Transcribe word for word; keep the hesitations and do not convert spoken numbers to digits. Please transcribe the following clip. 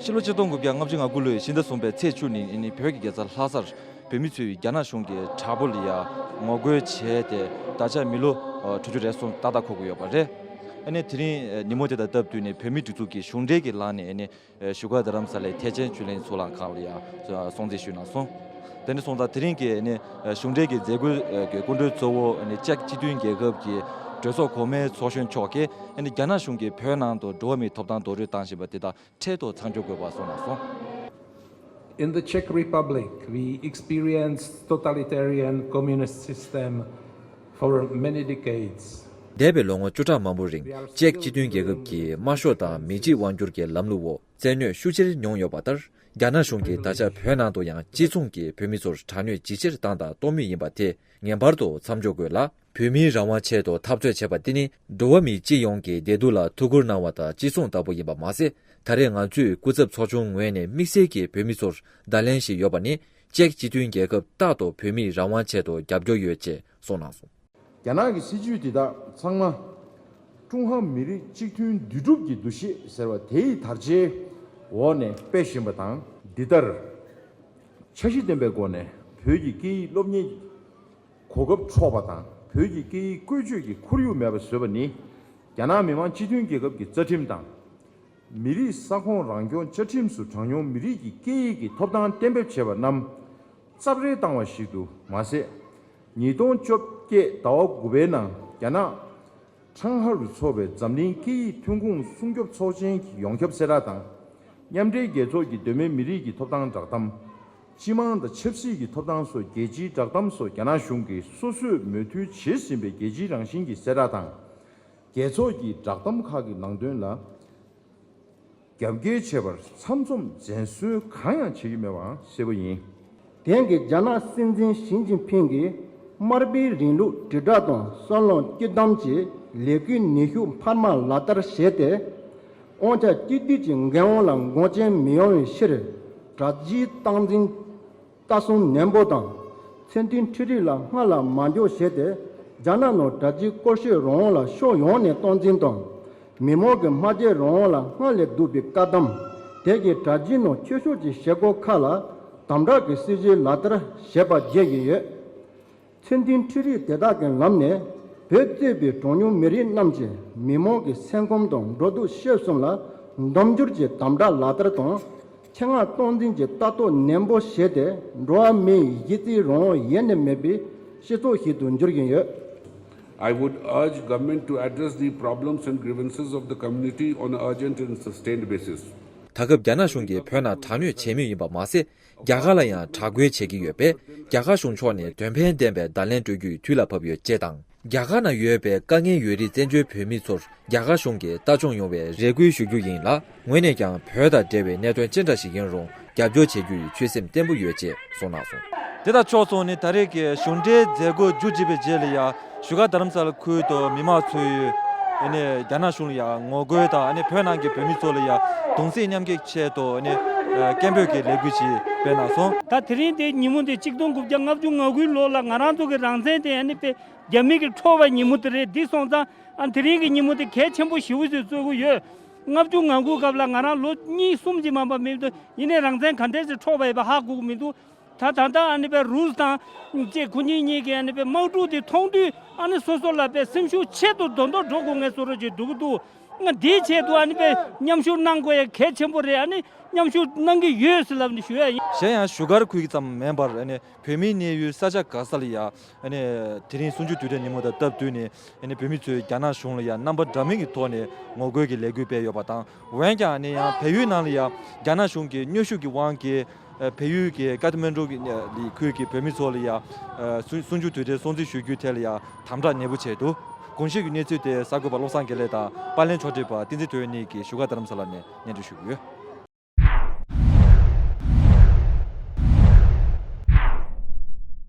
ཕྱི་ལོ་ཆིག་སྟོང་དགུ་བརྒྱ་ལྔ་བཅུ་ང་དགུ་ལོའི་ཕྱི་ཟླ་གསུམ་པའི་ཚེས་བཅུ་ཉིན་ཨ་ནི་བོད་ཀྱི་རྒྱལ་ས་ལྷ་སར་བོད་མི་ཚོས་རྒྱ་ནག་གཞུང་གི་དྲག་པོ་ལ་ཡ་ངོ་རྒོལ་བྱས་ཏེ་ད་ཆ་མི་ལོ་ཨ་དྲུག་ཅུ་རེ་གསུམ་ཏག་ཏག་འཁོར་གྱི་ཡོད་པ་རེད། ཨ་ནི་དེ་རིང་ཨ་ཉིན་མོ་དེ་དང་སྟབས་བསྟུན་ནས་བོད་མིའི་སྒྲིག་འཛུགས་ཀྱི་གཞུང་འབྲེལ་གྱི་ལམ་ནས་ཨ་ནི་བཞུགས་སྒར་རྡ་རམ་ས་ལའི་ཐེག་ཆེན་ཆོས་གླིང་ཚོགས་ལམ་ཁང་ལ་ཡ་སྲུང་བརྩི་ཞུས་གནང་སོང་། དེ་འདྲ་སོང་ཙང་དེ་རིང་གི་ཨ་ནི་གཞུང་འབྲེལ་གྱི་མཛད་སྒོའི་ཨ་གི་སྐུ་མགྲོན་གཙོ་བོ་ཨ་ནི་ཅེཀ་སྤྱི་མཐུན་རྒྱལ་ཁབ་ཀྱི་གྲོས་ཚོགས་གོང་མའི་ཚོགས་གཞོན་མཆོག་གིས་ཨ་ནི་རྒྱ་ནག་གཞུང་གིས་བོད་ནང་དུ་འགྲོ་བ་མིའི་ཐོབ་ཐང་རྡོག་རོལ་བཏང་བཞིན་པ་དེ་དག་འཕྲལ་དུ་མཚམས་འཇོག་དགོས་པ་གསུངས་གནང་སོང་། In the Czech Republic, we experienced totalitarian communist system for many decades. འདས་པའི་ལོ་ངོ་བཅུ་ཕྲག་མང་པོའི་རིང་ཅེཀ་སྤྱི་མཐུན་རྒྱལ་ཁབ་ཀྱིས་དམར་ཤོག་དང་མི་གཅིག་དབང་སྒྱུར་གྱི་ལམ་ལུགས་འོག་བཙན་གནོན་ཤུགས་ཆེར་མྱོང་ཡོད་པ་ལྟར། རྒྱ་ནག་གཞུང་གིས་ད་ཆ་བོད་ནང་དུ་ཡང་གཅིག་མཚུངས་ཀྱིས་བོད་མི་ཚོར་དྲག་གནོན་ཇི་ཆེར་བཏང་དང་གཏོང་མུས་ཡིན་པ་དེ་ངེས་པར་དུ་མཚམས་འཇོག་དགོས་ལ། བོད་མིའི་རང་དབང་ཆེད་དུ་འཐབ་རྩོད་བྱས་པ་འདི་ནི་འགྲོ་བ་མི་སྤྱི་ཡོངས་ཀྱི་བདེ་སྡུག་ལ་ཐུགས་ཁུར་གནང་བ་དང་གཅིག་མཚུངས་ལྟ་བུ་ཡིན་པ་མ་ཟད། ད་རེས་ང་ཚོའི་སྐུ་ཚབ་ཚོགས་ཆུང་ངོས་ནས་དམིགས་བསལ་གྱིས་བོད་མི་ཚོར་བརྡ་ལན་ཞིག་ཡོད་པ་ནི། ཅེཀ་སྤྱི་མཐུན་རྒྱལ་ཁབ་རྟག་ཏུ་བོད་མིའི་རང་དབང་ཆེད་དུ་རྒྱབ་སྐྱོར་ཡོད་ཅེས་གསུངས་གནང་སོང་། རྒྱ་ནག་གི་སྲིད་ཇུས་འདི་དག་ཚང་མ་ཀྲུང་ཧྭ་མི་རིགས་གཅིག་མཐུན་འདུས་གྲུབ་ཀྱི་འདུ་ཤེས་ཟེར་བ་དེའི་དར་ཆའི་འོག་ནས་སྤེལ་བཞིན་པ་དང་། འདི་ལྟར་འཆར་གཞི་ལྡན་པའི་སྒོ་ནས་བོད་ཀྱི་སྐད་ཡིག་སློབ་གཉེར་གོ་སྐབས་འཕྲོག་པ་དང་། བོད་ཀྱི་སྐད་ཡིག་བཀོལ་སྤྱོད་ཀྱི་ཁོར་ཡུག་མེད་པ་བཟོས་པ་ནི། རྒྱ་ནག་མི་དམངས་སྤྱི་མཐུན་རྒྱལ་ཁབ་ཀྱི་རྩ་ཁྲིམས་དང་། མི་རིགས་ས་ཁོངས་རང་སྐྱོང་བཅའ་ཁྲིམས་སུ་གྲངས་ཉུང་མི་རིགས་ཀྱི་སྐད་ཡིག་གི་ཐོབ་ཐང་གཏན་འབེབས་བྱས་པ་རྣམས་རྩབ་རལ་བཏང་བ་ཞིག་ཏུ་མ་ཟད། ཉིས་སྟོང་བཅོ་བརྒྱད་ཟླ་བ་དགུ་པའི་ནང་རྒྱ་ནག་ཁྲང་ཧྭ་རུ་འཚོགས་པའི་འཛམ་གླིང་སྐད་ཡིག་ཐོན་ཁུངས་སྲུང་སྐྱོབ་ཚོགས་ཆེན་གྱི་ཡོངས་ཁྱབ་གསལ་བསྒྲགས་དང་། མཉམ་འབྲེལ་རྒྱལ་ཚོགས་ཀྱི་གདོད་མའི་མི་རིགས་ཀྱི་ཐོབ་ཐང་བསྒྲགས་གཏམ། སྤྱི་དམངས་དང་ཆབ་སྲིད་ཀྱི་ཐོབ་ཐང་སོགས་རྒྱལ་སྤྱིའི་བསྒྲགས་གཏམ་སོགས་རྒྱ་ནག་གཞུང་གིས་སོ་སོས་མོས་མཐུན་བྱེད་བཞིན་པའི་རྒྱལ་སྤྱིའི་རང་བཞིན་གྱི་གསལ་བསྒྲགས་དང་། རྒྱལ་ཚོགས་ཀྱི་བསྒྲགས་གཏམ་ཁག་གི་ནང་དོན་ལ་རྒྱབ་འགལ་བྱས་པར་ཚམ་ཚོམ་འཛེམ་ཟོན་གང་ཡང་བྱེད་ཀྱི་མེད་པའང་གསལ་པོ་ཡིན། དེང་གི་རྒྱ་ནག་སྲིད་འཛིན་ཞི་ཅིན་ཕིང་གིས་དམར་པོའི་རིང་ལུགས་དྲིལ་བསྒྲགས་དང་གསར་སློང་བསྐྱོད་གཏམ་གྱི་ལས་འགུལ་ནུས་ཤུགས་འཕར་མ་ལག་བསྟར་བྱས་ཏེ། དབང་ཆ་གཅིག་སྡུད་ཀྱི་འགན་དབང་ལ་འགོག་རྐྱེན་མི་ཡོང་བའི་ཕྱིར། དྲ་རྒྱའི་སྟངས་འཛིན་ལྟ་སྲུང་ནན་པོ་དང་། མཚན་མཐུན་འཕྲུལ་རིག་ལ་སྔར་ལ་མ་འཇོག་བྱས་ཏེ། རྒྱ་ནག་ནང་དྲ་རྒྱའི་སྐོར་སྐྱོད་རང་དབང་ལ་ཕྱོགས་ཡོངས་ནས་སྟངས་འཛིན་དང་། མི་མང་གི་སྨྲ་བརྗོད་རང་དབང་ལ་སྔར་ལས་སྡུག་པའི་བཀག་སྡོམ། དེ་བཞིན་དྲ་རྒྱའི་ནང་ཆོས་ཕྱོགས་ཀྱི་བྱེད་སྒོ་ཁག་ལ་དམ་དྲག་གི་སྲིད་ཇུས་ལག་བསྟར་བྱས་པ་བརྗོད་ཀྱི་ཡོད། མཚན་མཐུན་འཕྲུལ་རིག་དེ་དག་གི་ལམ་ནས་བོད་གཙོས་པའི་གྲངས་ཉུང་མི་རིགས་རྣམས་ཀྱི་མི་མང་གི་སེམས་ཁམས་དང་འགྲོ་འདུག་སྤྱོད་གསུམ་ལ་འདུམ་འགྱུར་གྱི་དམ་དྲག་ལག་བསྟར་དང་། ཆེད་མངགས་སྟངས་འཛིན་གྱི་ལྟ་རྟོག་ནན་པོ་བྱས་ཏེ། འགྲོ་བ་མིའི་གཞི་རྩའི་རང་དབང་ཡེ་ནས་མེད་པའི་སྤྱི་ཚོགས་ཤིག་ཏུ་འགྱུར་བཞིན་ཡོད། I would urge government to address the problems and grievances of the community on an urgent and sustained basis. ད་སྐབས་རྒྱ་ནག་གཞུང་གིས་བོད་ནང་དྲག་གནོན་བྱེད་མུས་ཡིན་པ་མ་ཟད། རྒྱ་གར་ལ་ཡང་དྲག་རྒོལ་བྱེད་ཀྱི་ཡོད་པས། རྒྱ་གར་གཞུང་ཕྱོགས་ནས་དོན་ཕན་ལྡན་པའི་བརྡ་ལན་སྤྲོད་རྒྱུའི་དུས་ལ་བབ་ཡོད་ཅེས་དང་། རྒྱ་གར་ནང་ཡོད་པའི་དཀའ་ངལ་ཡོད་རིགས་བཙན་བྱོལ་བོད་མི་ཚོར་རྒྱ་གར་གཞུང་གིས་ལྟ་སྐྱོང་ཡོང་བའི་རེ་སྐུལ་ཞུ་རྒྱུ་ཡིན་ལ། ངོས་ནས་ཀྱང་བོད་དང་འབྲེལ་བའི་གནད་དོན་ཅི་འདྲ་ཞིག་ཡིན་རུང་རྒྱབ་སྐྱོར་བྱེད་རྒྱུའི་ཆོད་སེམས་བརྟན་པོ་ཡོད་ཅེས་གསུངས་གནང་སོང་། དེ་དང་ཕྱོགས་མཚུངས་ནས་ད་རེས་ཀྱི་གཞུང་འབྲེལ་མཛད་སྒོ་མཇུག་བསྒྲིལ་བའི་རྗེས་ལ་ཡང་བཞུགས་སྒར་རྡ་རམ་ས་ལ་ཁུལ་དུ་མི་མང་ཚོས་ཨ་ནི་རྒྱ་ནག་གཞུང་ལ་ཡང་ངོ་རྒོལ་དང་། ཨ་ནི་བོད་ནང་གི་བོད་མི་ཚོ་ལ་ཡང་གདུང་སེམས་མཉམ་སྐྱེད་ཆེད་དུ་ཨ་ནི་སྐད་འབོད་ཀྱི་ལས་འགུལ་ཞིག་སྤེལ་གནང་སོང་། ད་དེ་རིང་དེ་ཉིན་མོ་དེ་ཆིག་སྟོང་དགུ་བརྒྱ་ལྔ་བཅུ་ང་དགུའི་ལོ་ལ་ང་རང་ཚོ་གི་རང་བཙན་དེ་ཨ་ནི་དཔེ་རྒྱ་མི་གིས་འཕྲོག་པའི་ཉིན་མོ་དེ་རེད། འདི་སོང་ཙང་ཨ་དེ་རིང་གི་ཉིན་མོ་དེ་གལ་ཆེན་པོ་ཞེ་པོ་ཞིག་བརྩི་གི་ཡོད། ལྔ་བཅུ་ང་དགུ་སྐབས་ལ་ང་རང་ལོ་གཉིས་གསུམ་ཅིག་མ་པ་མེད་དུས། ཡིན་ནའི་རང་བཙན་ག་འདྲས་ཞིག་འཕྲོག་པ་ཡིན་པ་ཧ་གོ་གི་མི་འདུག། ད་ད་ལྟ་ཨ་ནི་པའི་རུས་དང་ཅེ་ཁོ་གཉིས་གཉིས་ཀྱི་ཨ་ནི་པའི་དམག་འཁྲུག་དེ་མཐོང་དུས། ཨ་ནི་སོ་སོ་ལ་པའི་སེམས་ཤུགས་ཆེད་དུ་རྡོག་རྡོག་འགྲོ་དགོས་ངེས་བཟོ་འདྲ་ཅིག་འདུག་གི་འདུག། ང་འདིའི་ཆེད་དུ་ཨ་ནི་པའི་མཉམ་ཞུགས་གནང་དགོས་ཡ་གལ་ཆེན་པོ་རེད། ཨ་ནི་མཉམ་ཞུགས་གནང་གི་ཡོད་ཟེར་ལབ་ནས་ཞུ་ཡ་ཡིན། གཞན་ཡང་བཞུགས་སྒར་ཁུལ་གྱི་ཙམ་མིན་པར། ཨ་ནི་བོད་མིའི་གནས་ཡུལ་ས་ཆ་ག་ས་ལ་ཡ། ཨ་ནི་དེ་རིང་གསུམ་བཅུའི་དུས་དྲན་ཉིན་མོ་དང་སྟབས་བསྟུན་ནས། ཨ་ནི་བོད་མི་ཚོས་རྒྱ་ནག་གཞུང་ལ་ཡ་རྣམ་པ་འདྲ་མིན་གྱི་ཐོག་ནས་ངོ་རྒོལ་གྱི་ལས་འགུལ་སྤེལ་ཡོད་པ་དང་། འོན་ཀྱང་ཨ་ནི་ཡང་བལ་ཡུལ་ནང་ལ་ཡ་རྒྱ་ནག་གཞུང་གི་གནོན་ཤུགས་ཀྱི་དབང་གིས། ཨ་བལ་ཡུལ་གྱི་ཀ་ཐ་མན་གྲུ་གི་ཁུལ་གྱི་བོད་མི་ཚོ་ལ་ཡ། ཨ་གསུམ་བཅུའི་དུས་དྲན་སྲུང་བརྩི་ཞུ་རྒྱུའི་ཐད་ལ་ཡ་དམ་དྲག་ནན་པོ་བྱས་འདུག། གོང་ཞུས་ཀྱི་གནས་ཚུལ་དེ་གསར་འགོད་པ་བློ་བཟང་དགེ་ལེགས་དང་པར་ལེན་ཕྱོགས་སྒྲིག་པ་བསྟན་འཛིན་དོན་གཉིས་ཀྱིས་བཞུགས་སྒར་རྡ་རམ་ས་ལ་ནས་སྙན་སྒྲོན་ཞུ་གི་ཡོད།